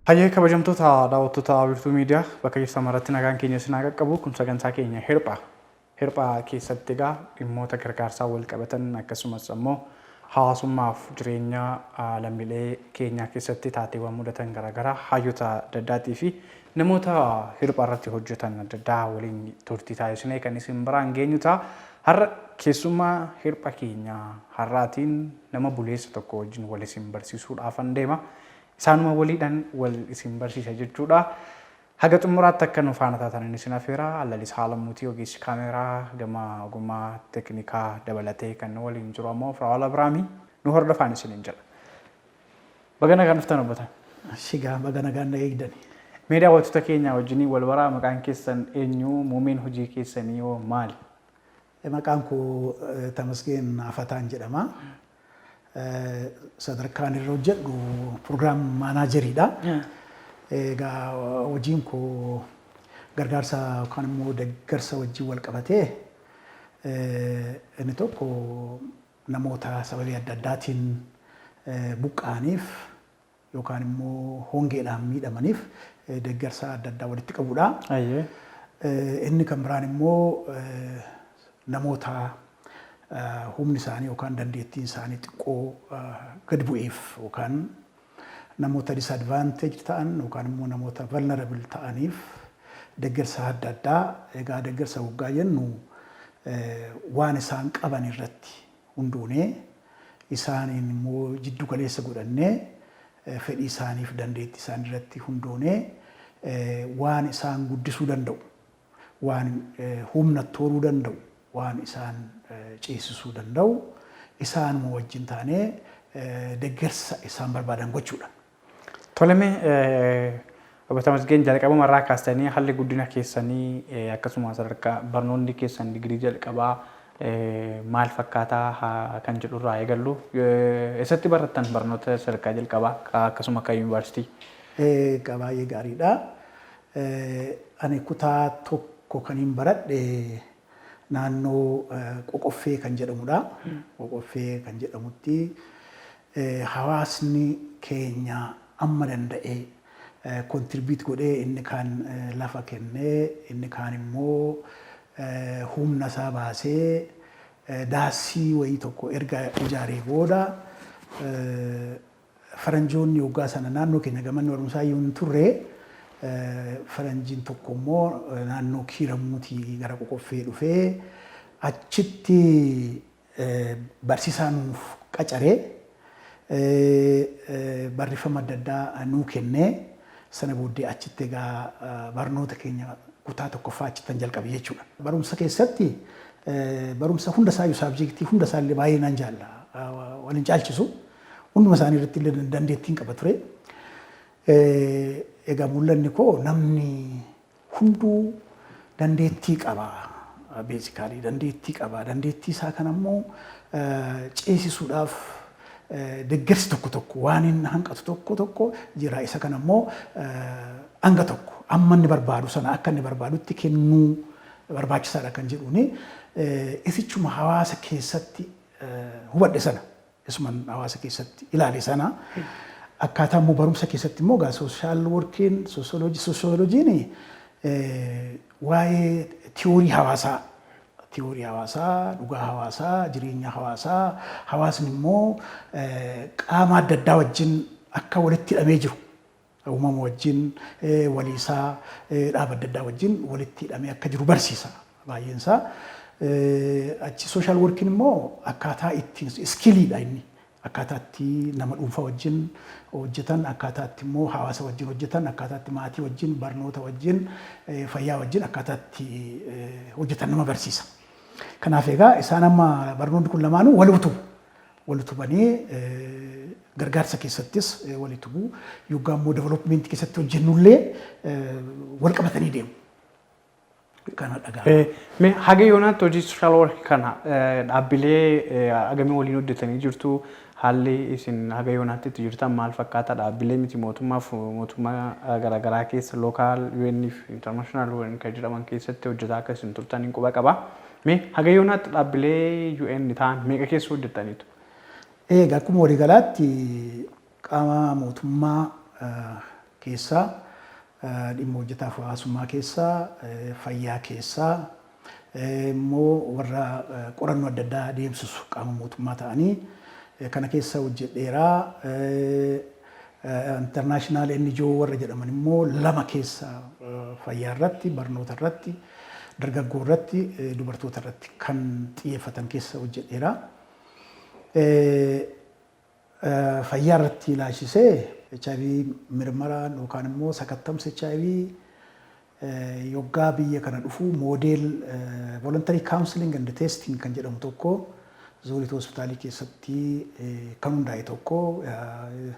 Hayyee, kabajamtoota daawwattoota Wiirtuu Miidiyaa, bakka jirtan maratti nagaan keenya isin haa qaqqabu. Kun sagantaa keenya Hirpha. Hirpha keessatti egaa dhimmoota gargaarsaa wal qabatan, akkasumas ammoo hawaasummaaf jireenya lammiilee keenyaa keessatti taateewwan mudatan garaagaraa hayyoota adda addaatii fi namoota hirpha irratti hojjetan adda addaa waliin turtii taasisnee kan isin biraan geenyu ta'a. Har'a keessummaa hirpha keenya har'aatiin nama buleessa tokko wajjin wal isin barsiisuudhaafan deema. Isaanuma waliidhaan wal isin barsiisa jechuudha. Haga xumuraatti akka nu faana taatan isin afeera. Lalisaa Alammuutii ogeessi kaameeraa gama ogummaa teeknikaa dabalatee kan nu waliin jiru ammoo Firaa'ol Abiraamii, nu hordofaan isiniin jedha. Baga nagaan dhuftan, obbotaan. Shigaa, baga nagaan na eegdani. Mee daawwattoota keenya wajjinii wal baraa. Maqaan keessan eenyu? Muummeen hojii keessanii hoo maali? Maqaan koo Tamasgeen Afataan jedhama. Sadarkaan irra hojjedhu program manageriidha. Egaa hojiin koo gargaarsa yookaan immoo deeggarsa wajjin wal qabatee, inni tokko namoota sababii adda addaatiin buqqa'aniif yookaan immoo hongeedhaan miidhamaniif deeggarsa adda addaa walitti qabudha. Inni kan biraan immoo namoota humni isaanii yookaan dandeettiin isaanii xiqqoo gad bu'eef, yookaan namoota disadvantage ta'an, yookaan immoo namoota vulnerable ta'aniif deeggarsa adda addaa. Egaa deeggarsa waggaa jennu, waan isaan qaban irratti hundoonee, isaaniin immoo jiddu galeessa godhannee, fedhii isaaniif dandeettii isaanii irratti hundoonee, waan isaan guddisuu danda'u, waan humna toruu danda'u, waan isaan ceesisuu danda'u isaanuma wajjin taanee deeggarsa isaan barbaadan gochuudha. Toleme, Obbo Tamasgeen, jalqabuma irraa kaastanii haalli guddina keessanii, akkasuma sadarkaa barnoonni keessan digirii jalqabaa maal fakkaataa kan jedhu irraa eegallu. Eessatti barattan barnoota sadarkaa jalqabaa, akkasuma akka yuunivarsiitii? Egaa baay'ee gaariidha. Ani kutaa 1 kan hin baradhe naannoo Qoqoffee kan jedhamudha. Qoqoffee kan jedhamutti hawaasni keenya amma danda'ee contribute godhee, inni kaan lafa kennee, inni kaan immoo humna isaa baasee, daassii wayii tokko erga ijaaree booda, faranjoonni waggaa sana naannoo keenya gamanni barumsaa iyyuu hin turre, faranjiin tokko immoo naannoo Kiiramuutii gara Qoqoffee dhufee achitti barsiisaa nuuf qacaree, barreeffama adda addaa nuu kennee, sana booddee achitti egaa barnoota keenya kutaa tokkoffaa achittan jalqabe jechuudha. Barumsa keessatti barumsa hunda isaayyuu, subjectii hunda isaallee baay'ee nan jaalla, waliin caalchisu, hunduma isaanii irratti illee dandeettiin qaba ture. Egaa mul'anni koo namni hunduu dandeettii qaba. Basically dandeettii qaba. Dandeettii isaa kana immoo ceesisuudhaaf deeggarsi tokko tokko, waan inni hanqatu tokko tokko jira. Isa kana immoo hanga tokko amma inni barbaadu sana akka inni barbaadutti kennuu barbaachisaadha kan jedhuuni isichuma hawaasa keessatti hubadhe sana, isuman hawaasa keessatti ilaale sana, akkaataa immoo barumsa keessatti immoo egaa social workiin, soosiyoloojiin waa'ee tiyoorii hawaasaa, tiyoorii hawaasaa, dhugaa hawaasaa, jireenya hawaasaa, hawaasni immoo qaama adda addaa wajjin akka walitti hidhamee jiru, uumama wajjin, waliisaa, dhaaba adda addaa wajjin walitti hidhamee akka jiru barsiisa baay'een isaa. Achi social workiin immoo akkaataa ittiin skilliidha inni. Akkaataa itti nama dhuunfaa wajjin hojjetan, akkaataa itti immoo hawaasa wajjin hojjetan, akkaataa itti maatii wajjin, barnoota wajjin, fayyaa wajjin akkaataa itti hojjetan nama barsiisa. Kanaaf egaa isaan amma barnoonni kun lamaanuu wal utubu. Wal utubanii gargaarsa keessattis wal utubu. Yoggaa immoo developmentii keessatti hojjennullee wal qabatanii deemu. Kana dhagaa. Mee haga yoonaatti hojii social work kana dhaabbilee hagamii waliin hojjetanii jirtu? Haalli isin haga yoonaatti itti jirtan maal fakkaata? Dhaabbilee miti mootummaaf mootummaa garaagaraa keessa, local UN fi international UN kan jedhaman keessatti hojjetaa akka isin turtan hin quba qaba. Mee haga yoonaatti dhaabbilee UN ta'an meeqa keessa hojjetaniitu? Egaa akkuma waliigalaatti qaama mootummaa keessaa, dhimma hojjetaaf hawaasummaa keessaa, fayyaa keessaa immoo warra qorannoo adda addaa adeemsisu qaama mootummaa ta'anii kana keessa hojjedheeraa. International NGO warra jedhaman immoo lama keessa, fayyaa irratti, barnoota irratti, dargaggoo irratti, dubartoota irratti kan xiyyeeffatan keessa hojjedheera. Fayyaa irratti ilaalchisee HIV mirmaraan yookaan immoo sakattamsa HIV yoggaa biyya kana dhufu model voluntary counseling and testing kan jedhamu tokko Zuuriit hospitaalii keessatti kan hundaa'e tokko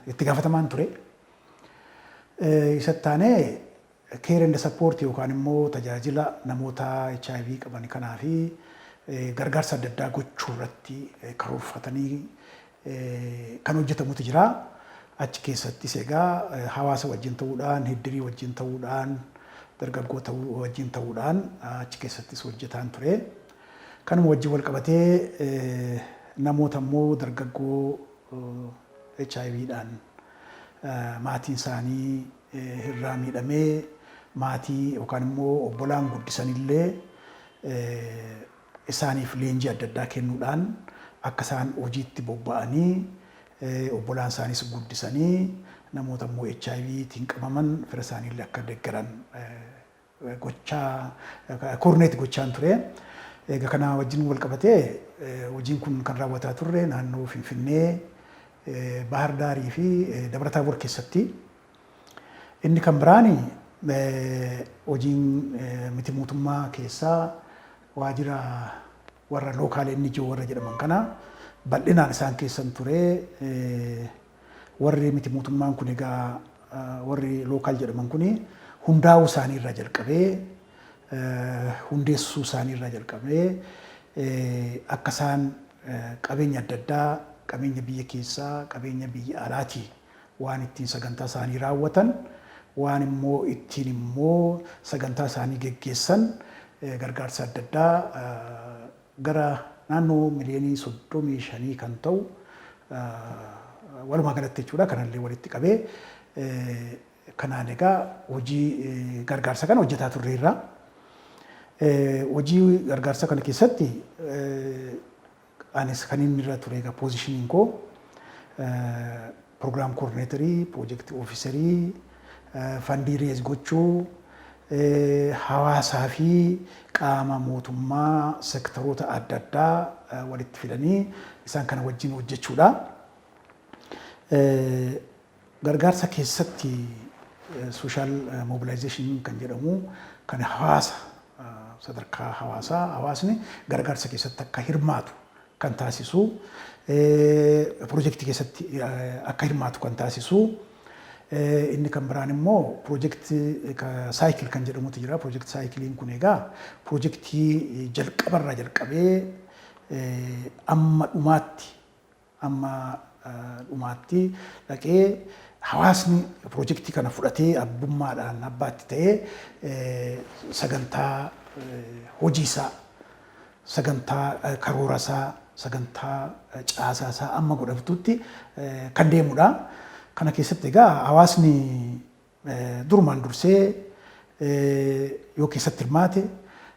itti gaafatamaan ture. Isatti aanee care and support yookaan immoo tajaajila namoota HIV qaban kanaa fi gargaarsa adda addaa gochuu irratti karoorfatanii kan hojjetamutu jira. Achi keessattis egaa hawaasa wajjin ta'uudhaan, iddirii wajjin ta'uudhaan, dargaggoota wajjin ta'uudhaan achi keessattis hojjetaan ture. Kanuma wajjin wal qabatee namoota immoo dargaggoo HIVdhaan maatiin isaanii irraa miidhamee, maatii yookaan immoo obbolaan guddisanillee isaaniif leenjii adda addaa kennuudhaan akka isaan hojiitti bobba'anii, obbolaan isaanis guddisanii, namoota immoo HIVtiin qabaman fira isaaniillee akka deeggaran gochaa coordinate gochaan ture. Egaa kana wajjin wal qabatee hojiin kun kan raawwataa turre naannoo Finfinnee, Bahar Daarii fi Dabra Taabor keessatti. Inni kan biraani hojiin miti mootummaa keessaa waajjira warra local NGO warra jedhaman kana bal'inaan isaan keessan ture. Warri miti mootummaan kun egaa, warri local jedhaman kun hundaa'uu isaanii irraa jalqabee, hundeessuu isaanii irraa jalqabee, akka isaan qabeenya adda addaa, qabeenya biyya keessaa, qabeenya biyya alaatii waan ittiin sagantaa isaanii raawwatan, waan immoo ittiin immoo sagantaa isaanii geggeessan gargaarsa adda addaa gara naannoo miliyoonii 35 kan ta'u walumaa galatti jechuudha, kanallee walitti qabee kanaan egaa hojii gargaarsa kana hojjetaa turreerra. Hojii gargaarsa kana keessatti anis kan inni irra ture egaa positioniin koo program coordinatorii, project officerii, fundii raise gochuu, hawaasaa fi qaama mootummaa sektoroota adda addaa walitti fidanii isaan kana wajjin hojjechuudha. Gargaarsa keessatti social mobilization kan jedhamu kan hawaasa sadarkaa hawaasaa hawaasni gargaarsa keessatti akka hirmaatu kan taasisu, piroojeektii keessatti akka hirmaatu kan taasisu. Inni kan biraan immoo project cycle kan jedhamutu jira. Project cycleiin kun egaa piroojeektii jalqabarraa jalqabee amma dhumaatti dhaqee hawaasni piroojeektii kana fudhatee abbummaadhaan abbaatti ta'ee sagantaa hojiisaa, sagantaa karoorasaa, sagantaa caasaasaa amma godhatutti kan deemudha. Kana keessatti egaa hawaasni durumaan dursee yoo keessatti hirmaate,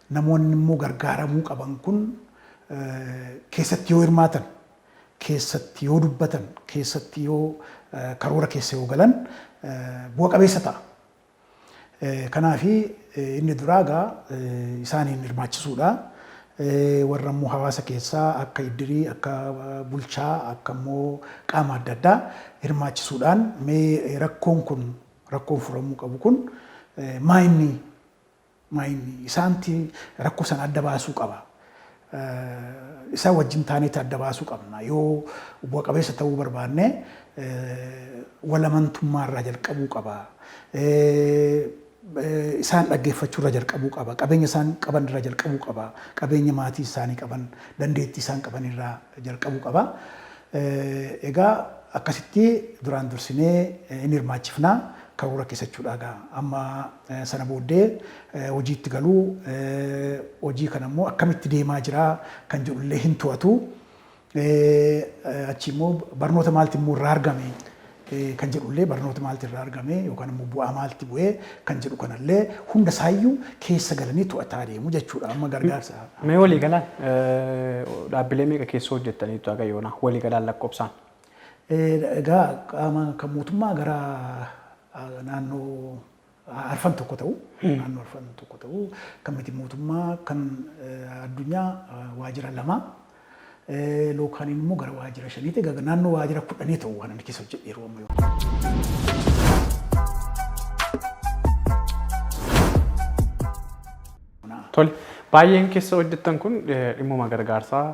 namoonni immoo gargaaramuu qaban kun keessatti yoo hirmaatan, keessatti yoo dubbatan, keessatti yoo karoora keessa yoo galan bu'a qabeessa ta'a. Kanaafi inni duraa egaa isaaniin hirmaachisuudha. Warra immoo hawaasa keessaa akka iddirii, akka bulchaa, akka immoo qaama adda addaa hirmaachisuudhaan mee rakkoon kun, rakkoon furamuu qabu kun maa inni isaanti rakkoo sana adda baasuu qaba. Isaan wajjin taaneeti adda baasuu qabna. Yoo bu'a qabeessa ta'uu barbaanne walamantummaa irraa jalqabuu qaba. Isaan dhaggeeffachuu irraa jalqabuu qaba. Qabeenya isaan qaban irraa jalqabuu qaba. Qabeenya maatii isaanii qaban, dandeettii isaan qaban irraa jalqabuu qaba. Egaa akkasitti duraan dursinee inni hirmaachifnaa karoora keessachuudha egaa. Amma sana booddee hojiitti galuu, hojii kana immoo akkamitti deemaa jira kan jedhullee hin to'atu. Achi immoo barnoota maalti immoo irraa argame Kan jedhullee barnoota maalti irraa argame yookaan immoo bu'aa maalti bu'ee kan jedhu kanallee hunda isaayyuu keessa galanii to'ataa deemu jechuudha amma gargaarsa. Mee waliigalaan dhaabbilee meeqa keessa hojjettaniitu haga yoonaa waliigalaan lakkoofsaan? Egaa qaama kan mootummaa gara naannoo arfan tokko ta'u, naannoo arfan tokko ta'u, kan miti mootummaa kan addunyaa waajjira 2, localiin immoo gara waajjira shaniiti. Egaa naannoo waajjira 10 ta'u kan inni keessa hojjedhe yeroo ammayyaa. Tole, baay'een keessa hojjettan kun dhimmuma gargaarsaa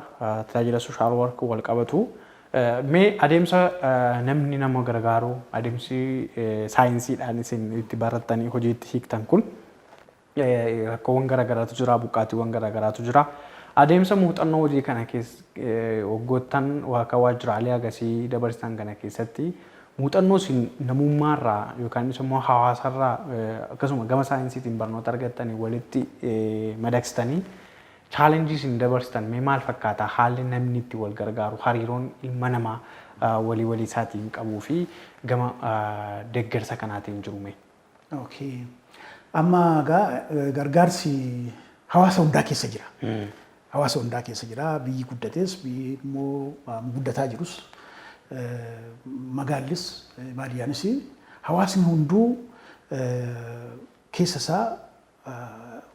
tajaajila social work wal qabatu. Mee adeemsa namni nama gargaaru, adeemsi saayinsiidhaan isin itti barattanii hojiitti hiiktan kun, rakkoowwan garaagaraatu jira, buqqaatiiwwan garaagaraatu jira. Adeemsa muuxannoo hojii kana keessa waggoottan akka waajjiraalee agasii dabarsitan kana keessatti muuxannoo isin namummaarraa yookaan immoo hawaasarraa akkasuma gama saayinsiitiin barnoota argattanii walitti madaqsitanii challenge isin dabarsitan mee maal fakkaata? Haalli namni itti wal gargaaru, hariiroon ilma namaa walii walii isaatiin qabuu fi gama deeggarsa kanaatiin jiru mee? Okay. Amma egaa gargaarsi hawaasa hundaa keessa jira. Hawaasa hundaa keessa jira. Biyyi guddates, biyyi immoo guddataa jirus, magaallis, baadiyyaanis hawaasni hunduu keessa isaa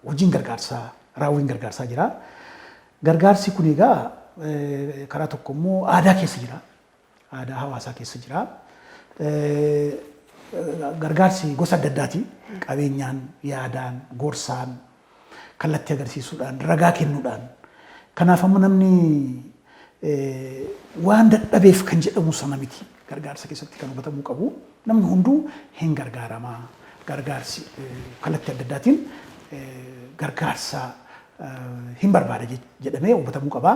hojiin gargaarsaa, raawwiin gargaarsaa jira. Gargaarsi kun egaa karaa tokko immoo aadaa keessa jira. Aadaa hawaasaa keessa jira. Gargaarsi gosa adda addaati. Qabeenyaan, yaadaan, gorsaan, kallattii agarsiisuudhaan, ragaa kennuudhaan. Kanaaf amma namni waan dadhabeef kan jedhamu sana miti. Gargaarsa keessatti kan hubatamuu qabu. Namni hunduu hin gargaaramaa. Gargaarsi kallattii adda addaatiin gargaarsa hin barbaada jedhamee hubatamuu qaba.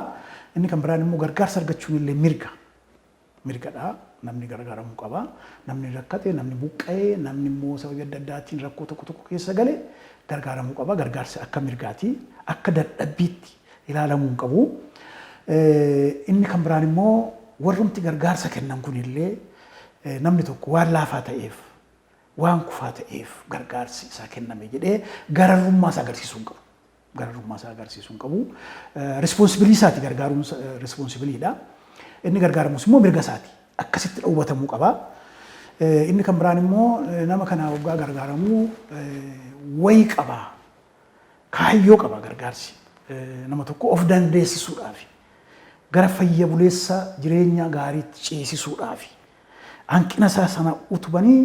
Inni kan biraan immoo gargaarsa argachuun illee mirga. Mirgadha. Namni gargaaramuu qaba. Namni rakkate, namni buqqa'e, namni immoo sababii adda addaatiin rakkoo tokko tokko keessa gale gargaaramuu qaba. Gargaarsi akka mirgaati. Akka dadhabbiitti ilaalamuu hin qabu. Inni kan biraan immoo warrumti gargaarsa kennan kun illee namni tokko waan laafaa ta'eef, waan kufaa ta'eef gargaarsi isaa kenname jedhee gararrummaa isaa agarsiisuu hin qabu. Gararrummaa isaa agarsiisuu hin qabu. Responsibility isaati, gargaaruun responsibilitydha. Inni gargaaramus immoo mirga isaati. Akkasitti hubatamuu qaba. Inni kan biraan immoo nama kana waggaa gargaaramuu wayii qaba. Kaayyoo qaba gargaarsi. Nama tokko of dandeessisuudhaaf, gara fayya buleessa jireenya gaariitti ceesisuudhaaf, hanqina isaa sana utubanii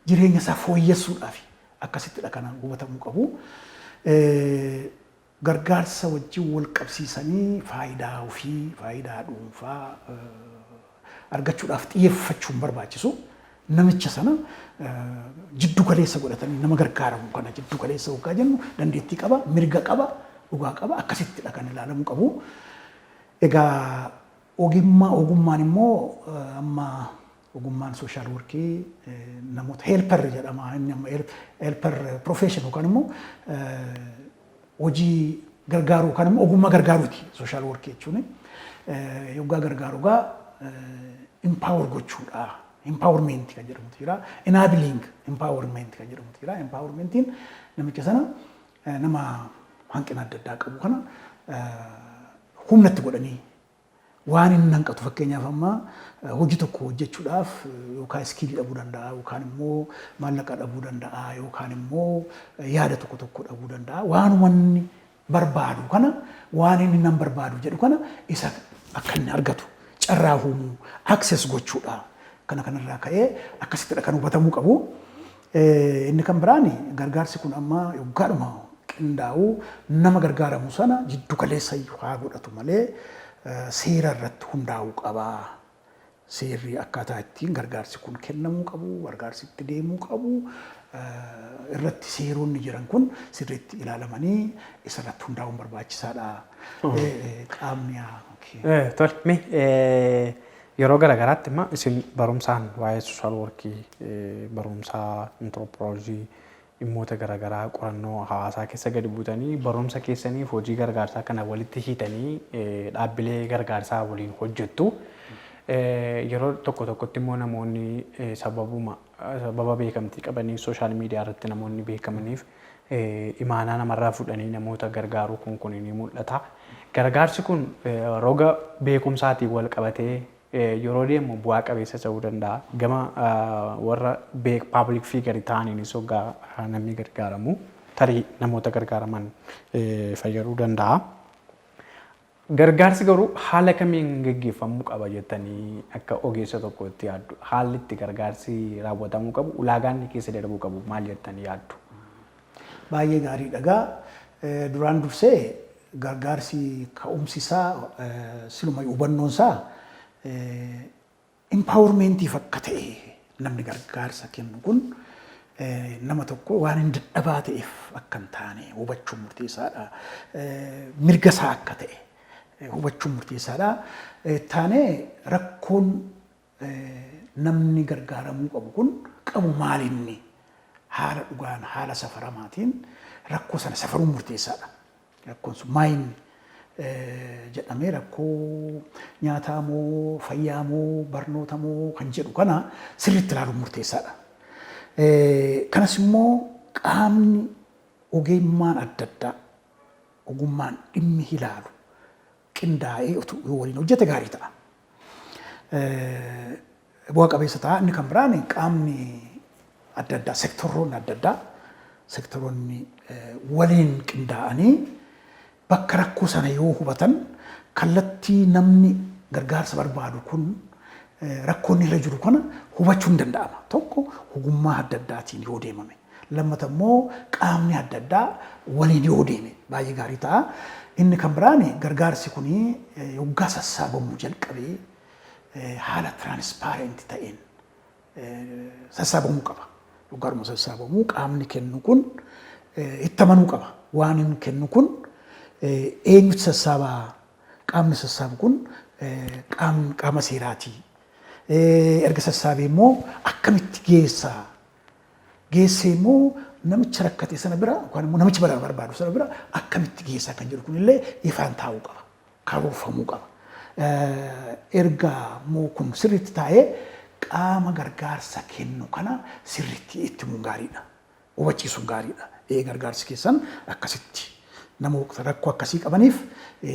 jireenya isaa fooyyessuudhaaf akkasittidha kana hubatamuu qabu. Gargaarsa wajjin wal qabsiisanii faayidaa ofii, faayidaa dhuunfaa argachuudhaaf xiyyeeffachuun barbaachisu. Namicha sana jiddu galeessa godhatanii, nama gargaaramu kana jiddu galeessa waggaa jennu dandeettii qaba, mirga qaba, dhugaa qaba, akkasittidha kan ilaalamuu qabu. Egaa ogummaa ogummaan immoo amma ogummaan social workii namoota helper jedhama, inni amma helper profession yookaan immoo hojii gargaaruu yookaan immoo ogummaa gargaaruuti social workii jechuun. Yoggaa gargaaru gaa empower gochuudha. Empowerment kan jedhamutu jira. Enabling empowerment kan jedhamutu jira. Empowermentiin namicha sana, nama hanqina adda addaa qabu kana humnatti godhanii waan inni hanqatu, fakkeenyaaf amma hojii tokko hojjechuudhaaf yookaan skillii dhabuu danda'a, yookaan immoo maallaqa dhabuu danda'a, yookaan immoo yaada tokko tokko dhabuu danda'a. Waanuma inni barbaadu kana, waan inni nan barbaadu jedhu kana isa akka inni argatu carraa uumuu, access gochuudha. Kana kanarraa ka'ee akkasittidha kan hubatamuu qabu. Inni kan biraan gargaarsi kun amma yoggaadhuma qindaa'u nama gargaaramu sana jiddu galeessa iyyuu haa godhatu malee seera irratti hundaa'uu qaba. Seerri akkaataa ittiin gargaarsi kun kennamuu qabu, gargaarsi itti deemuu qabu irratti seeronni jiran kun sirriitti ilaalamanii isarratti hundaa'uun barbaachisaadha. Qaamni Tole, mee yeroo garaagaraatti immoo isin barumsaan waa'ee social workii, barumsaa anthropology, dhimmoota garaagaraa qorannoo hawaasaa keessa gadi buutanii barumsa keessaniif hojii gargaarsaa kana walitti hiitanii dhaabbilee gargaarsaa waliin hojjettu. Yeroo tokko tokkotti immoo namoonni sababa beekamtii qabanii social media irratti namoonni beekamaniif imaanaa namarraa fuudhanii namoota gargaaruu kun ni mul'ata. Gargaarsi kun roga beekumsaatiin wal qabatee yeroo deemu bu'aa qabeessa ta'uu danda'a. Gama warra public figure ta'aniinis hoggaa namni gargaaramu tarii namoota gargaaraman fayyaduu danda'a. Gargaarsi garuu haala kamiin gaggeeffamuu qaba jettanii akka ogeessa tokkotti yaaddu? Haalli itti gargaarsi raawwatamuu qabu, ulaagaan inni keessa darbuu qabu maal jettanii yaaddu? Baay'ee gaariidha. Egaa duraan dursee gargaarsi ka'umsi isaa, siluma hubannoon isaa empowermentiif akka ta'e, namni gargaarsa kennu kun nama tokko waan hin dadhabaa ta'eef akka hin taane hubachuun murteessaadha. Mirga isaa akka ta'e hubachuun murteessaadha. Taanee rakkoon namni gargaaramuu qabu kun qabu maalinni, haala dhugaan, haala safaramaatiin rakkoo sana safaruun murteessaadha. Rakkoon sun maalinni jedhamee, rakkoo nyaataa moo, fayyaa moo, barnoota moo kan jedhu kana sirriitti ilaaluun murteessaadha. Kanas immoo qaamni ogeemmaan adda addaa, ogummaan dhimmi ilaalu qindaa'ee utuu yoo waliin hojjete gaarii ta'a. Bu'a qabeessa ta'a. Inni kan biraan qaamni adda addaa, sektoroonni adda addaa, sektoroonni waliin qindaa'anii bakka rakkoo sana yoo hubatan, kallattii namni gargaarsa barbaadu kun rakkoon irra jiru kana hubachuun danda'ama. Tokko ogummaa adda addaatiin yoo deemame. Lammata immoo qaamni adda addaa waliin yoo deeme baay'ee gaarii ta'a. Inni kan biraan gargaarsi kun yoggaa sassaabamuu jalqabee haala transparent ta'een sassaabamuu qaba. Yoggaadhuma sassaabamuu qaamni kennu kun itti amanuu qaba. Waan inni kennu kun eenyutu sassaabaa? Qaamni sassaabu kun qaama seeraati. Erga sassaabee immoo akkamitti geessaa? Geessee immoo namicha rakkate sana bira yookaan immoo namicha barbaadu sana bira akkamitti geessaa kan jedhu kunillee ifaan taa'uu qaba. Karoorfamuu qaba. Erga immoo kun sirriitti taa'ee, qaama gargaarsa kennu kana sirriitti itti himuun gaariidha. Hubachiisuun gaariidha. Gargaarsi keessan akkasitti namoota rakkoo akkasii qabaniif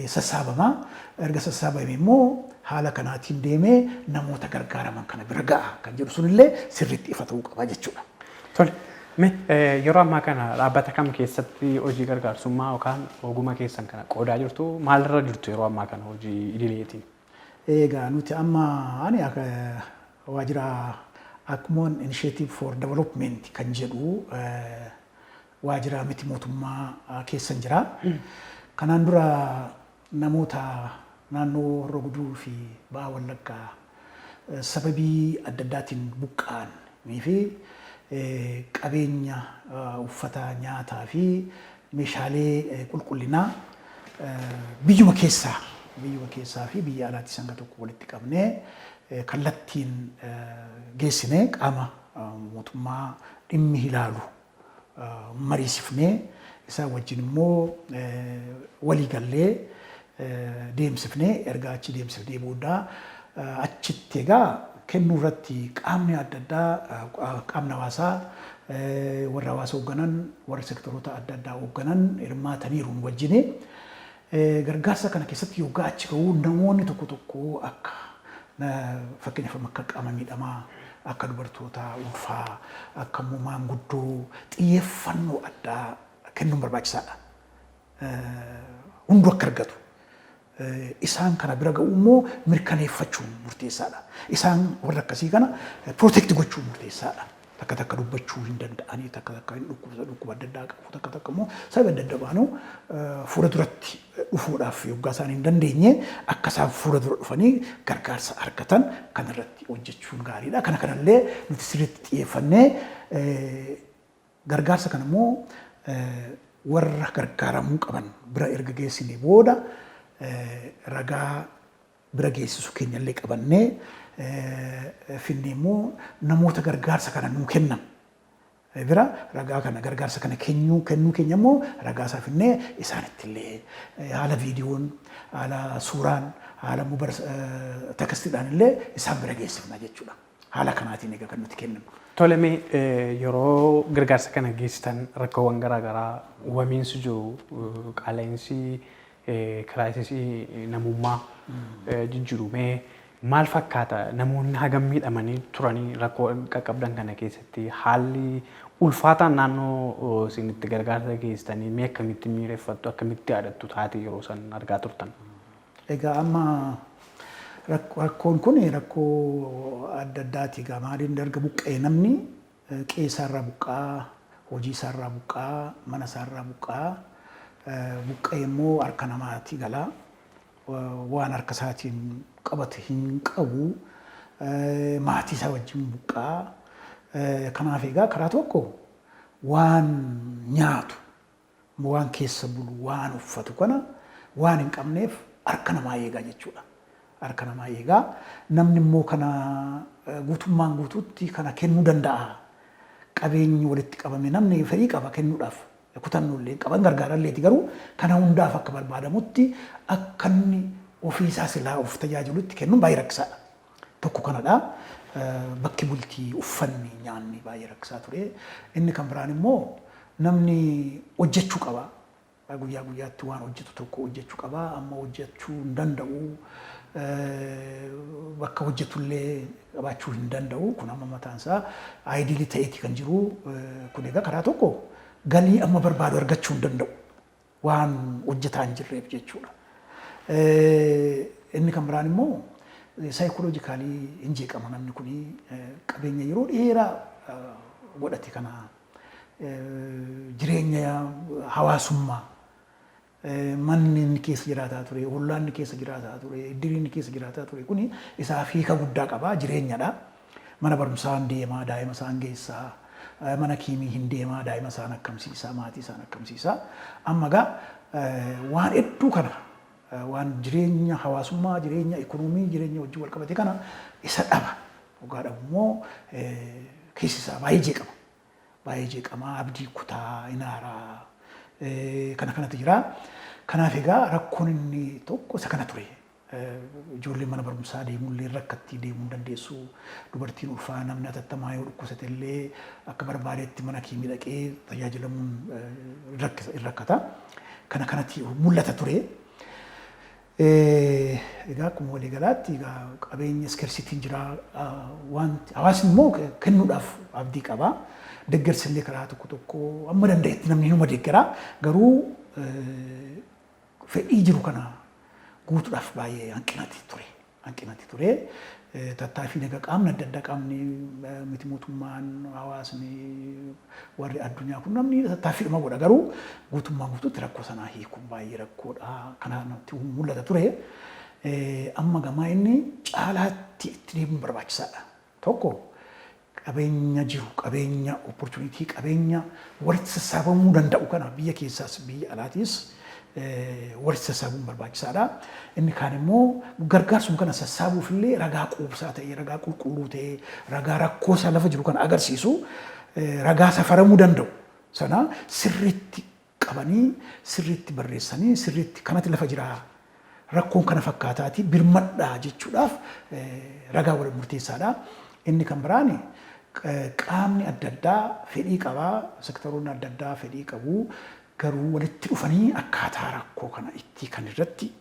sassaabamaa. Erga sassaabame immoo haala kanaatiin deemee namoota gargaaraman kana bira ga'a kan jedhu sunillee sirriitti ifa ta'uu qaba jechuudha. Tole. Mee yeroo ammaa kana dhaabbata kam keessatti hojii gargaarsummaa yookaan ogummaa keessan kana qoodaa jirtu? Maalirra jirtu yeroo ammaa kana hojii idileetiin? Egaa nuti amma ani akka waajjira Akmoon Initiative for Development kan jedhu waajjira miti mootummaa keessan jira. Kanaan dura namoota naannoo Horroo Guduruu fi Ba'a Wallaggaa sababii adda addaatiin buqqa'anii fi qabeenya uffata, nyaataa fi meeshaalee qulqullinaa biyyuma keessaa fi biyya alaatti hanga tokko walitti qabnee kallattiin geessinee, qaama mootummaa dhimmi ilaalu mariisifnee, isaan wajjin immoo walii gallee deemsifnee, erga achi deemsifnee booda achitti egaa kennuu irratti qaamni adda addaa, qaamni hawaasaa, warra hawaasa hoogganan, warra sektoroota adda addaa hoogganan hirmaataniiru nu wajjini. Gargaarsa kana keessatti yoggaa achi ga'uu namoonni tokko tokko, akka fakkeenyaaf akka qaama miidhamaa, akka dubartoota ulfaa, akka immoo maanguddoo xiyyeeffannoo addaa kennuun barbaachisaadha. Hunduu akka argatu. Isaan kana bira ga'uu immoo mirkaneeffachuun murteessaadha. Isaan warra akkasii kana protect gochuun murteessaadha. Takka takka dubbachuu hin danda'anii, takka takka hin dhukkubsa, dhukkuba adda addaa qabu, takka takka immoo sababa adda addaa baanuu fuula duratti dhufuudhaaf yoggaa isaan hin dandeenye, akka isaan fuula dura dhufanii gargaarsa argatan kan irratti hojjechuun gaariidha. Kana kanallee nuti sirriitti xiyyeeffannee, gargaarsa kana immoo warra gargaaramuu qaban bira erga geessine booda ragaa bira geessisu keenyallee qabannee finnee immoo namoota gargaarsa kana nuu kennan Bira ragaa kana, gargaarsa kana kennuu keenya immoo ragaa isaa finnee isaanitti illee haala viidiyoon, haala suuraan, haala textiidhaan illee isaan bira geessifna jechuudha. Haala kanaatiin egaa kan nuti kenninu. Tole, mee yeroo gargaarsa kana geessitan rakkoowwan garaagaraa uumamiinsi jiru, qaala'insi, crisisii namummaa jijjiiru, mee maal fakkaata? Namoonni hagam miidhamanii turanii? Rakkoo qaqqabdan kana keessatti haalli ulfaataan naannoo isin itti gargaarsa geessitanii mee akkamitti miireeffattu, akkamitti yaadattu taate yeroo san argaa turtan? Egaa amma rakkoon kun rakkoo adda addaati. Egaa maaliin erga buqqa'e namni qe'ee isaarraa buqqa'aa, hojii isaarraa buqqa'aa, mana isaarraa buqqa'aa, buqqa'e immoo harka namaatti galaa. Waan harka isaatiin qabate hin qabu. Maatii isaa wajjin buqqa'aa. Kanaaf egaa karaa tokko waan nyaatu, waan keessa bulu, waan uffatu kana waan hin qabneef harka namaa eegaa jechuudha. Harka namaa eegaa, namni immoo kana guutummaan guutuutti kana kennuu danda'a. Qabeenyi walitti qabame, namni fedhii qaba kennuudhaaf, kutannoo qaban gargaaralleeti, garuu kana hundaaf akka barbaadamutti akka inni ofiisaa silaa of tajaajilutti kennuun baay'ee rakkisaadha. Tokko kanadha. Bakki bultii, uffanni, nyaanni baay'ee rakkisaa ture. Inni kan biraan immoo namni hojjechuu qaba. Guyyaa guyyaatti waan hojjetu tokko hojjechuu qaba. Amma hojjechuu hin danda'u. Bakka hojjetullee qabaachuu hin danda'u. Kun amma mataan isaa idle ta'eeti kan jiru. Kun egaa karaa tokko galii amma barbaadu argachuu hin danda'u. Waan hojjetaa hin jirreef jechuudha. Inni kan biraan immoo psychologically hin jeeqama namni kuni. Qabeenya yeroo dheeraa godhate kana, jireenya hawaasummaa, manni inni keessa jiraataa ture, ollaan inni keessa jiraataa ture, iddiriin inni keessa jiraataa ture kuni isaaf hiika guddaa qaba, jireenyadha. Mana barumsaa hin deemaa, daa'ima isaan geessaa, mana kiimii hin deemaa, daa'ima isaan akkamsiisaa, maatii isaan akkamsiisaa. Amma egaa waan hedduu kana, waan jireenya hawaasummaa, jireenya ikonoomii, jireenya wajjin wal qabate kana isa dhaba. Dhugaa dhabu immoo keessi isaa baay'ee jeeqama. Baay'ee jeeqama, abdii kutaa, inaaraa kana kanatu jira. Kanaaf egaa rakkoon inni tokko isa kana ture. Ijoolleen mana barumsaa deemuullee rakkatti, deemuu hin dandeessu. Dubartiin ulfaa, namni hatattamaa yoo dhukkubsate illee akka barbaadetti mana kiimii dhaqee tajaajilamuun hin rakkata. Kana kanatti mul'ata ture. Egaa akkuma waliigalaatti egaa qabeenya scarcityn jira, wanti hawaasni immoo kennuudhaaf abdii qaba. Deeggarsi illee karaa tokko tokko amma danda'etti namni hinuma deeggara. Garuu fedhii jiru kana guutuudhaaf baay'ee hanqinati ture. Hanqinati ture. Tattaaffii egaa qaamni adda addaa, qaamni miti mootummaan, hawaasni, warri addunyaa kun namni tattaaffiidhuma godha, garuu guutummaan guutuutti rakkoo sanaa hiikuun baay'ee rakkoodha. Kana natti mul'ata ture. Amma gamaa inni caalaatti itti deemuun barbaachisaadha. Tokko qabeenya jiru, qabeenya opportunity, qabeenya walitti sassaabamuu danda'u kana biyya keessaas biyya alaatiis walitti sassaabuun barbaachisaadha. Inni kaan immoo gargaarsuma kana sassaabuuf illee ragaa quubsaa ta'e, ragaa qulqulluu ta'e, ragaa rakkoo isaa lafa jiru kana agarsiisu, ragaa safaramuu danda'u sana sirriitti qabanii, sirriitti barreessanii, sirriitti kanatti lafa jiraa, rakkoon kana fakkaataati, birmadhaa jechuudhaaf ragaa wal murteessaadha. Inni kan biraan qaamni adda addaa fedhii qabaa, sektoroonni adda addaa fedhii qabu, garuu walitti dhufanii akkaataa rakkoo kana itti kan irratti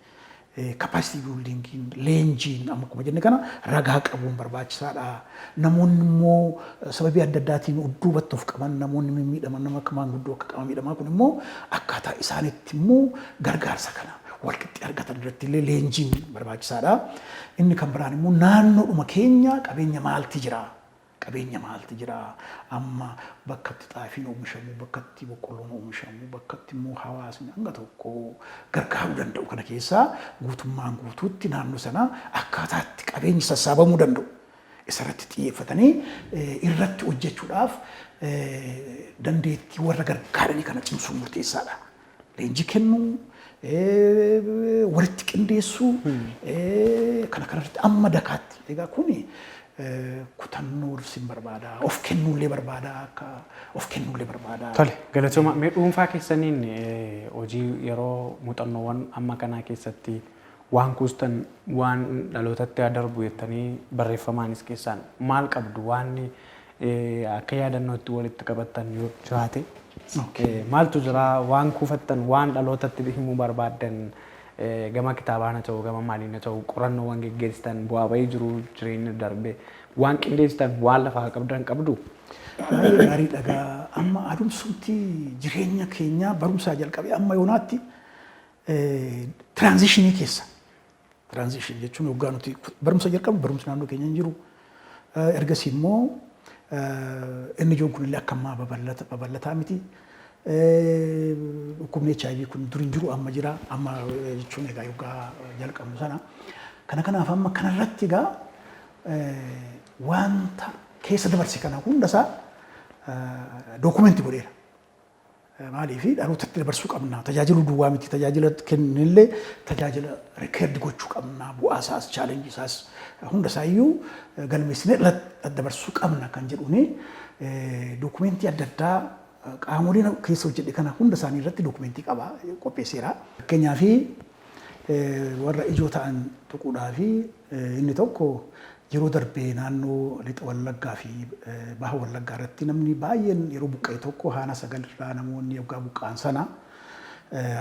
capacity buildingiin, leenjiin, amma akkuma jenne kana ragaa qabuun barbaachisaadha. Namoonni immoo sababii adda addaatiin duubatti of qaban, namoonni mimmiidhaman, nama akka maanguddoo, akka qaama miidhamaa kun immoo akkaataa isaanitti immoo gargaarsa kana walqixxee argatan irratti illee leenjiin barbaachisaadha. Inni kan biraan immoo naannoodhuma keenya qabeenya maalti jira? Qabeenya maalti jira? Amma bakka itti xaafiin oomishamu, bakka itti boqqolloon oomishamu, bakka itti immoo hawaasni hanga tokko gargaaruu danda'u kana keessaa guutummaan guutuutti naannoo sana akkaataa itti qabeenyi sassaabamuu danda'u isarratti xiyyeeffatanii irratti hojjechuudhaaf dandeettii warra gargaaranii kana cimsuun murteessaadha. Leenjii kennuu, walitti qindeessuu, kana kanarratti amma dakaatti. Egaa kuni Kutannoo sin barbaada, of kennuullee barbaada, akka of kennuullee barbaada. Tole, galatooma. Mee dhuunfaa keessaniin hojii yeroo muuxannoowwan amma kanaa keessatti waan kuustan, waan dhalootatti haa darbu jettanii barreeffamaanis keessaan maal qabdu, waan akka yaadannootti walitti qabattan yoo jiraate, maaltu jira waan kuufattan, waan dhalootatti himuu barbaaddan, gama kitaabaan haa ta'u, gama maaliin haa ta'u, qorannoowwan geggeessitan, bu'aa bahii jiru jireenya darbe waan qindeessitan, waan lafaa qabdan qabdu? Baay'ee gaarii dhagaa. Amma adeemsumti jireenya keenyaa barumsaa jalqabee amma yoonaatti transition keessa. Transition jechuun waggaa nuti barumsa jalqabnu barumsi naannoo keenya hin jiru. Ergasii immoo inni ijoon kunillee akka ammaa babal'ataa miti. Dhukkubni HIV kun dur hin jiru, amma jira. Amma jechuun egaa yoggaa jalqabnu sana. Kanaaf amma kanarratti egaa wanta keessa dabarse kana hundasaa document godheera. Maaliif dhalootatti dabarsuu qabna. Tajaajiluu duwwaa miti. Tajaajila kennillee tajaajila record gochuu qabna. Bu'aa isaas, challenge isaas hunda isaayyuu galmeessinee dabarsuu qabna kan jedhuuni document adda addaa qaamoleen keessa hojjedhe kana hunda isaanii irratti document qaba, qopheesseera. Fakkeenyaaf, warra ijoo ta'an tuquudhaa fi inni tokko yeroo darbee naannoo Lixa Wallaggaa fi Baha Wallaggaa irratti namni baay'een yeroo buqqa'e tokko, haana sagal irraa namoonni yoggaa buqqa'an sana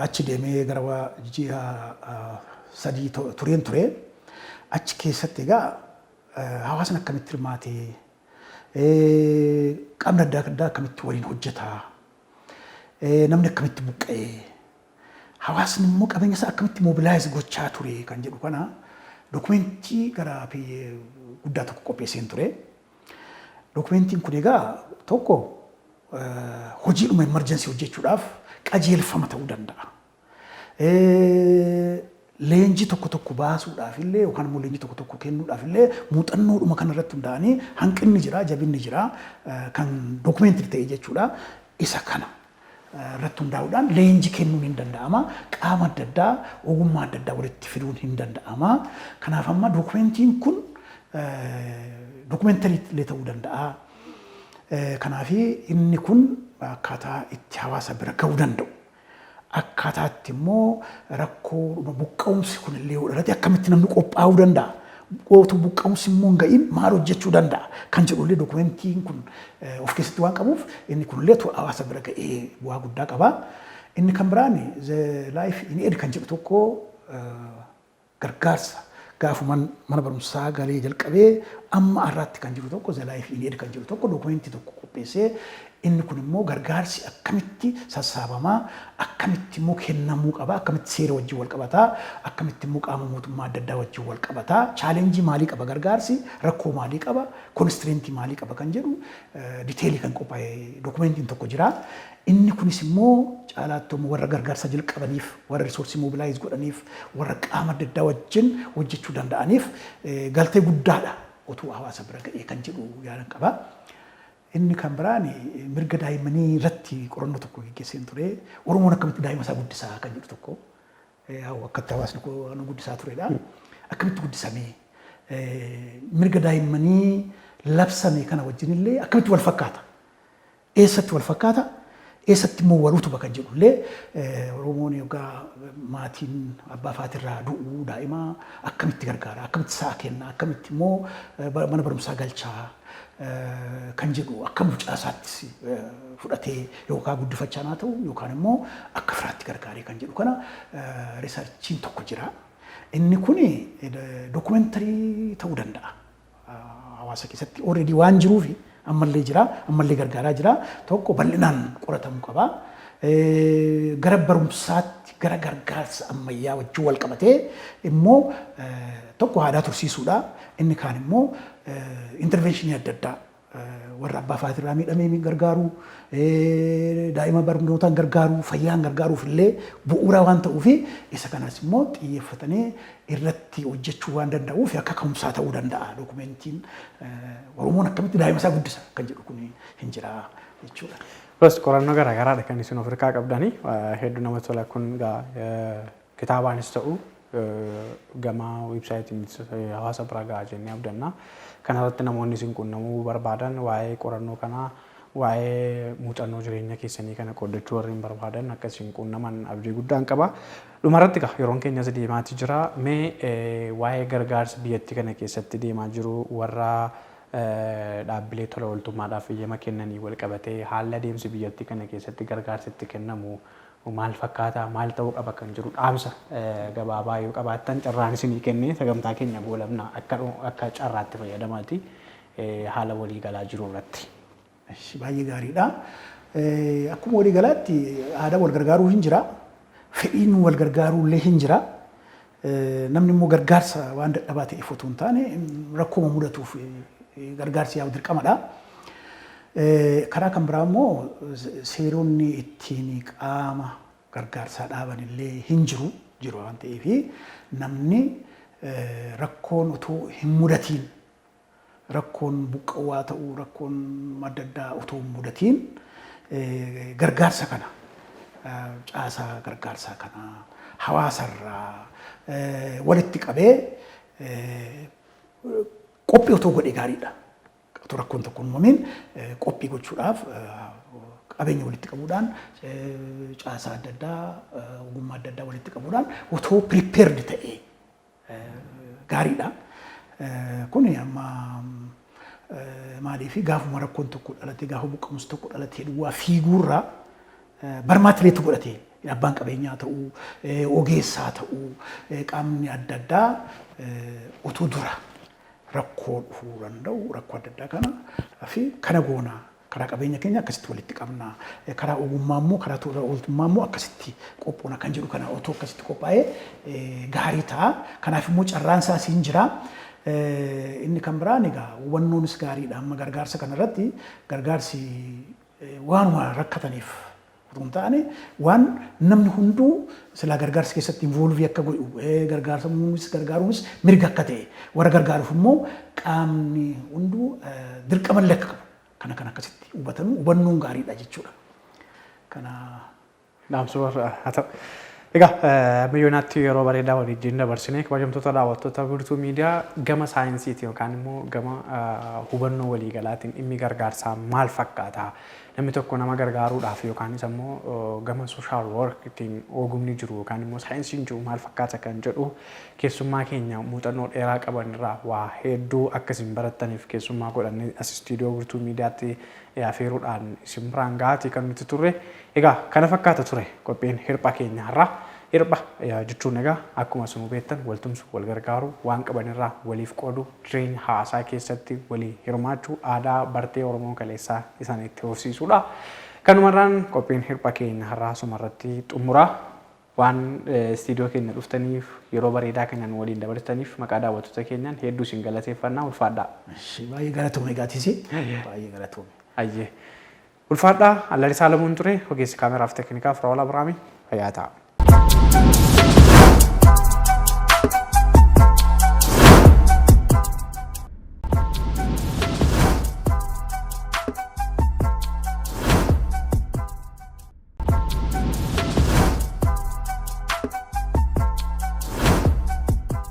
achi deemee gara ji'a 3 tureen ture. Achi keessatti egaa hawaasni akkamitti hirmaate, qaamni adda addaa akkamitti waliin hojjeta, namni akkamitti buqqa'e, hawaasni immoo qabeenya isaa akkamitti mobilize gochaa ture kan jedhu kana document gara guddaa tokko qopheesseen ture. Documentiin kun egaa tokko hojiidhuma emergency hojjechuudhaaf qajeelfama ta'uu danda'a. Leenjii tokko tokko baasuudhaaf illee yookaan immoo leenjii tokko tokko kennuudhaaf illee muuxannoodhuma kanarratti hundaa'anii hanqinni jira, jabinni jira, kan document ta'e jechuudha. Isa kana irratti hundaa'uudhaan leenjii kennuun hin danda'ama. Qaama adda addaa, ogummaa adda addaa walitti fiduun hin danda'ama. Kanaaf amma documentiin kun documentary illee ta'uu danda'a. Kanaaf inni kun akkaataa itti hawaasa bira gahuu danda'u. Akkaataa itti immoo rakkoo buqqa'umsi kun illee yoo dhalate akkamitti namni qophaa'uu danda'a. Otoo buqqa'umsi immoo hin ga'iin maal hojjechuu danda'a kan jedhullee documentiin kun of keessatti waan qabuuf, inni kunillee hawaasa bira ga'ee bu'aa guddaa qaba. Inni kan biraan The Life in Aid kan jedhu tokko, gargaarsa gaafuman mana barumsaa galee jalqabee amma har'aatti kan jiru tokko, The Life in Aid kan jedhu tokko document tokko qopheessee, inni kun immoo gargaarsi akkamitti sassaabamaa, akkamitti immoo kennamuu qaba, akkamitti seera wajjin wal qabataa, akkamitti immoo qaama mootummaa adda addaa wajjin wal qabataa, challenge maalii qaba gargaarsi, rakkoo maalii qaba, constraint maalii qaba kan jedhu detail kan qophaa'e documentiin tokko jira. Inni kunis immoo caalaatti warra gargaarsa jalqabaniif, warra resource mobilize godhaniif, warra qaama adda addaa wajjin hojjechuu danda'aniif galtee guddaadha otuu hawaasa bira ga'ee kan jedhu yaadan qaba. Inni kan biraan mirga daa'immanii irratti qorannoo tokko geggeesseen ture. Oromoon akkamitti daa'ima isaa guddisaa kan jedhu tokko. Akkatti hawaasni nu guddisaa turedha. Akkamitti guddisamee mirga daa'immanii labsame kana wajjin illee akkamitti wal fakkaata? Eessatti wal fakkaata? Eessatti immoo wal utuba kan jedhu illee, Oromoon yookaan maatiin abbaa faatirraa du'uu daa'ima akkamitti gargaara? Akkamitti sa'a kenna? Akkamitti immoo mana barumsaa galchaa kan jedhu, akka mucaa isaattis fudhatee yookaan guddifachaa naa ta'u yookaan immoo akka firaatti gargaaree kan jedhu kana researchiin tokko jira. Inni kuni documentary ta'uu danda'a. Hawaasa keessatti already waan jiruufi ammallee jira, ammallee gargaaraa jira. Tokko bal'inaan qoratamuu qaba. Gara barumsaatti, gara gargaarsa ammayyaa wajjin wal qabatee immoo tokko aadaa tursiisuudha. Inni kaan immoo intervention adda addaa warra abbaa faatirraa miidhamee gargaaru, daa'ima barnootaan gargaaru, fayyaan gargaaruuf illee bu'uura waan ta'uufi isa kanas immoo xiyyeeffatanii irratti hojjechuu waan danda'uuf akka ka'umsaa ta'uu danda'a. Documentiin Oromoon akkamitti daa'ima isaa guddisa kan jedhu kun hin jira jechuudha. Bas, qorannoo garaagaraadha kan isin of harkaa qabdanii, hedduu namatti tola. Kun kitaabaanis ta'u Gama weebsaayitiin hawaasa bira gahaa jennee abdanna. Kanarratti namoonni isin quunnamuu barbaadan, waa'ee qorannoo kanaa, waa'ee muuxannoo jireenya keessanii kana qooddachuu warreen barbaadan akka isin quunnaman abdii guddaan qaba. Dhumarratti egaa yeroon keenyas deemaati jira. Mee waa'ee gargaarsa biyyattii kana keessatti deemaa jiru, warra dhaabbilee tola ooltummaadhaaf eeyyama kennanii wal qabatee, haalli adeemsi biyyattii kana keessatti gargaarsi itti kennamu maal fakkaata, maal ta'uu qaba kan jiru dhaamsa gabaabaa yoo qabaattan carraan isinii kennee sagantaa keenya goolabna. Akka carraatti fayyadamaati haala waliigalaa jiru irratti. Baay'ee gaariidha. Akkuma waliigalaatti aadaa wal gargaaruu hin jira. Fedhiin wal gargaaruu illee hin jira. Namni immoo gargaarsa waan dadhabaa ta'eef otoo hin taane rakkoo mudatuuf gargaarsi yaa'u dirqamadha. Karaa kan biraa immoo seeronni ittiin qaama gargaarsaa dhaaban illee hin jiru waan ta'eef, namni rakkoon otoo hin mudatiin, rakkoon buqqa'aa ta'uu, rakkoon adda addaa otoo hin mudatiin, gargaarsa kana, caasaa gargaarsaa kana hawaasarraa walitti qabee qophii otoo godhe gaariidha. Otoo rakkoon tokko hin uumamin qophii gochuudhaaf, qabeenya walitti qabuudhaan, caasaa adda addaa, ogummaa adda addaa walitti qabuudhaan otoo prepared ta'ee gaariidha. Kuni amma maaliif gaafuma rakkoon tokko dhalatee, gaafa buqqa'umsi tokko dhalatee duwwaa fiiguurraa, barmaatileetu godhatee, abbaan qabeenyaa ta'uu, ogeessaa ta'uu, qaamni adda addaa otoo dura rakkoo dhufuu danda'u, rakkoo adda addaa kana fi kana goonaa, karaa qabeenya keenya akkasitti walitti qabna, karaa ogummaa immoo, karaa tola ooltummaa immoo akkasitti qophoona kan jedhu kana otoo akkasitti qophaa'ee gaarii ta'a. Kanaaf immoo carraan isaas hin jira. Inni kan biraan egaa hubannoonis gaariidha. Amma gargaarsa kanarratti gargaarsi waanuma rakkataniif otoo hin taane, waan namni hunduu silaa gargaarsa keessatti involve akka godhu, gargaarsamuunis gargaaruunis mirga akka ta'e, warra gargaaruuf immoo qaamni hunduu dirqama illee akka qabu kana kan akkasitti hubatanu hubannoon gaariidha jechuudha. Kana Dhaamsu haa ta'u. Egaa miyyoonaatti yeroo bareedaa waliin dabarsine. Kabajamtoota daawwattoota Wirtuu Miidiyaa, gama saayinsiitiin yookaan immoo gama hubannoo waliigalaatiin dhimmi gargaarsaa maal fakkaata? Namni tokko nama gargaaruudhaaf yookaan isa immoo gama social workitiin ogumni jiru yookaan immoo saayinsiin jiru maal fakkaata kan jedhu, keessummaa keenya muuxannoo dheeraa qaban irraa waa hedduu akkasiin barattaniif keessummaa godhannee as istiidiyoo Wirtuu Miidiyaatti afeeruudhaan isin biraan ga'aatii kan nuti turre. Egaa kana fakkaata ture qophiin hirpha keenya har'aa. Hirpha jechuun egaa akkuma isinuu beektan waltumsu, wal gargaaru, waan qabanirraa waliif qoodu, jireenya hawaasaa keessatti walii hirmaachuu, aadaa bartee Oromoo kaleessaa isaan itti horsiisuudha. Kanumarraan qophiin hirpha keenya har'aa asumarratti xumura. Waan istiidiyoo keenya dhuftaniif, yeroo bareedaa kana nu waliin dabarsitaniif maqaa daawwattoota keenyaan hedduu isin galateeffannaa, ulfaadhaa. Baay'ee galatoome gaatisi. Baay'ee galatoome. Ayyee. Ulfaadhaa. Allalisaa Lamuun ture, ogeessi kaameraaf teeknikaa Firaa'ol Abiraamii, fayyaa ta'a.